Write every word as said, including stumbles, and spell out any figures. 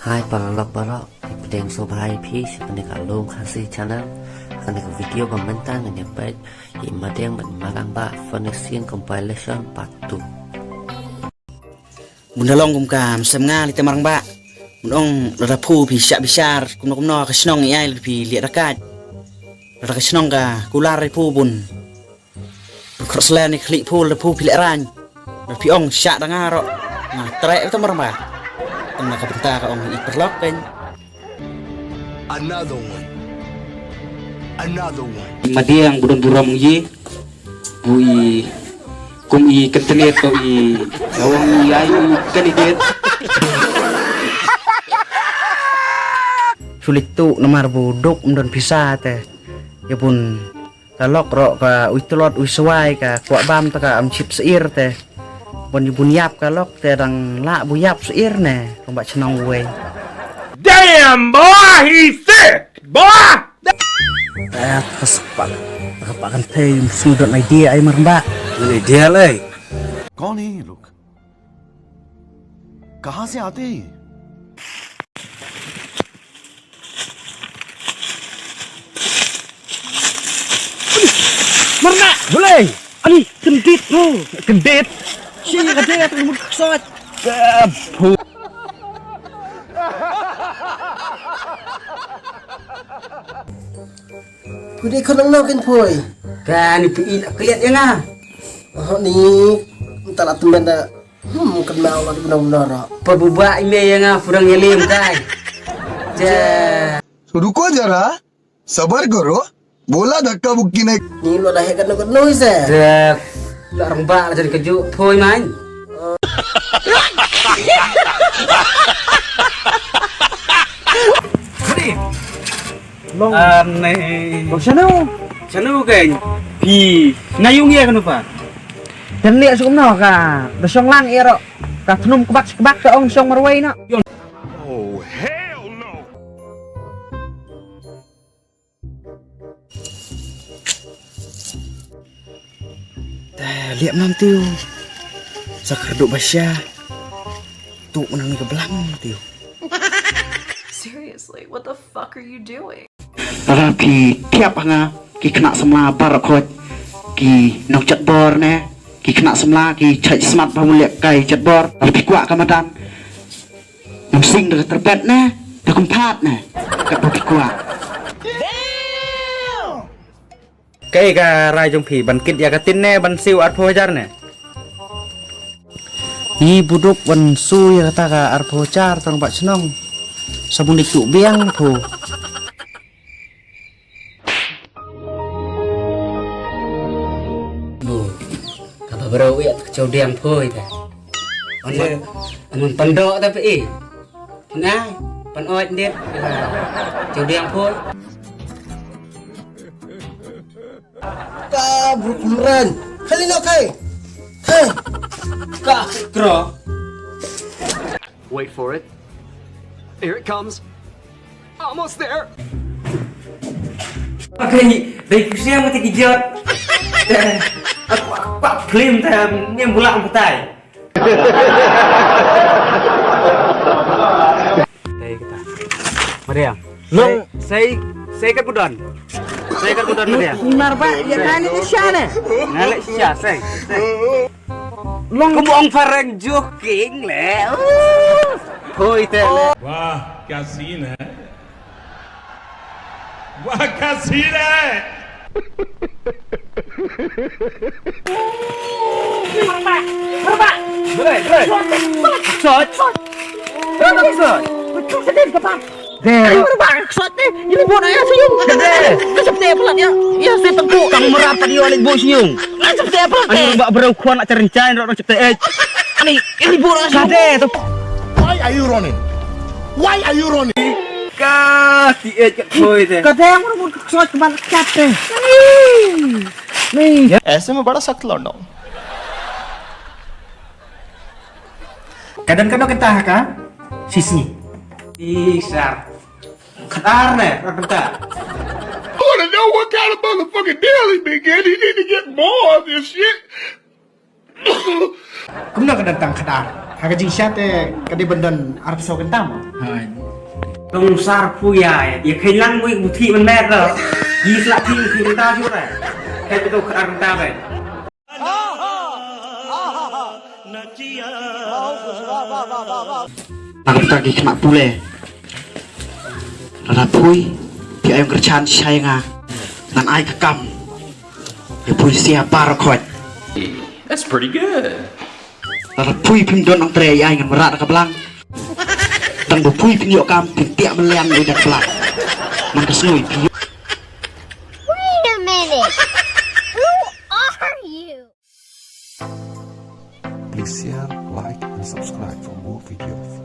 Hai paralok baroh, pdiang sngewbha ïa phi sha kane ka Lum Khasi Channel. Kane ka video ba mynta ngin ïa peit ïa i Madiang bad i Marangbah Funny Scene Compilation Part two. Bun da long kum ka mynsiem nga lei te Marangbah. Bun ong lada phu phi shah bishar kumno kumno ka shnong ïa lada phi liah da kait. Lada ka shnong ka kular ïa phu bun. Khot slen ïa ka khlieh phu lada phu phi leh rain. Lada phi ong shah da nga ruh nga treh ïa te Marangbah. Tang na ka bynta ka ong i paralok kan. Another one. Another one. Madiang bu don burom ngi. Bu i kum i kentenet ko i lawang i ai i kandidet. Sulit tu namar bu duk mdon pisa te. Ya bun ka lok ro ka ui telot ui sawai ka kwah bam ta ka am chip seir te. Bon i bun yap ka lok te dang la bu yap seir ne. Kong ba chnong wei. Damn boy, he's sick boy. Eh, ka sepak, ka pak kan thei, sngewdon idea ai Marangbah. Ini dia lei. कौन है ये लोग? कहाँ से आते हैं ये? Marangbah! Boleh! Ani, kendit tu. Kendit. Shi ka dia tu mut ksot. Ka phu. Phu dei khon nang nau ken phui. Ka ni phi i la kliat ïa nga. Oh ni. Nta la temen da. Hmm, kenal la di benar-benar. Pa buba i me ïa nga phu dang ïa lim kai. Ja. तो रुको जरा, सबर करो, बोला धक्का मुक्की नहीं। Ni lo da he kat no kat no se. Dek. La rang ba la jadi kejuk phui man. Ani. Long. Aneh. Long shano? Shano kan? Pi. Ngayung ya kan pa? Dan lihat sukum no ka. Da shong lang iro. Ka thnum kebak kebak ka ong shong marwei no. Oh hell no. Te liap nam tiu. Sa kyrduh ba sha. Tu menang ni ka blang tiu. Seriously, what the fuck are you doing? Lada phi thiap ha nga ki khynnah samla baroh khoit ki nongchatbor ne ki khynnah samla ki chait smat ba mut leh kai chatbor. Lada phi kwah ka madan Ym sing da ka tyrpet ne da kum phat ne. Katba phi kwah. Kaei ka rai jong phi ban kit ïa ka tin ne ban siew arphew hajar ne? Ngi buduk ban siew ïa kata ka arphew hajar tang ba chnong. Sa bun dik tu biang phu. Bu, kaba bro ïa ka chawdiang phoi ta. An man, an man pan doh ta pe i. Nai, pan oit ndir. Chawdiang phoi. Ka bu kumran. Khali no kai. Hai. Ka kro. Wait for it. Here it comes. Almost there. Okay, dei kusiang mati kijot. Aku aku film ta nyem bulak mutai. Dei kita. Mariang. Long. Sei sei kat budan. Sei kat budan Mariang. Mar ba ya kan ini siapa? Ngalek siapa sei. Long. Kum ong phareng joking le. Hoi te le. Wah, क्या सीन है? Wah, क्या सीन है? Berai, berai. Sot. Berai, sot. Berai, sot. Deh. Ai, berbang, ksot ni. Ini buat ayah senyum. Deh. Macam ni pula dia. Ya, saya tengkuk. Tang merap tadi balik bos senyum. Macam ni pula. Ani bak berau kuan nak cerencai nak cep teh. Ani, ini buat ayah senyum. Deh tu. Why are you running? Why are you running? Ka ti eh kat boy teh. Ka deh mun mun ksot kebal kat teh. Ni. ऐसे मैं बड़ा सख्त लौंडा हूँ। Kadang kadang kita ka sisi. Isar. Kadar ne, kadar. I wanna know what kind of motherfucking deal he been getting. He need to get more of this shit. Kumno ka dang tang kadar? Ha ka jingshisha te ka dei ban don arphew saw kynta mo. Hai. Tong sar phu ïa, ïa kheiñ lang mo ïa ka puthi ban met ra. Yi sla phi phi kynta ju ra. Kheiñ betul ka ar kynta bai. Ar kynta ki khynnah pule. Lada phui, phi ai ïa nga kyrchan shai nga. Ngan ai ka kam. Ïa phui sia bar khot. That's pretty good. Lada phui phim don nang tre ïa ai ngan mrad ka blang. Tang ba phui phin ïoh kam phin tiak melian ïa ka blang. Man ka snui phi. Wait a minute. Who are you? Please share, like, and subscribe for more videos.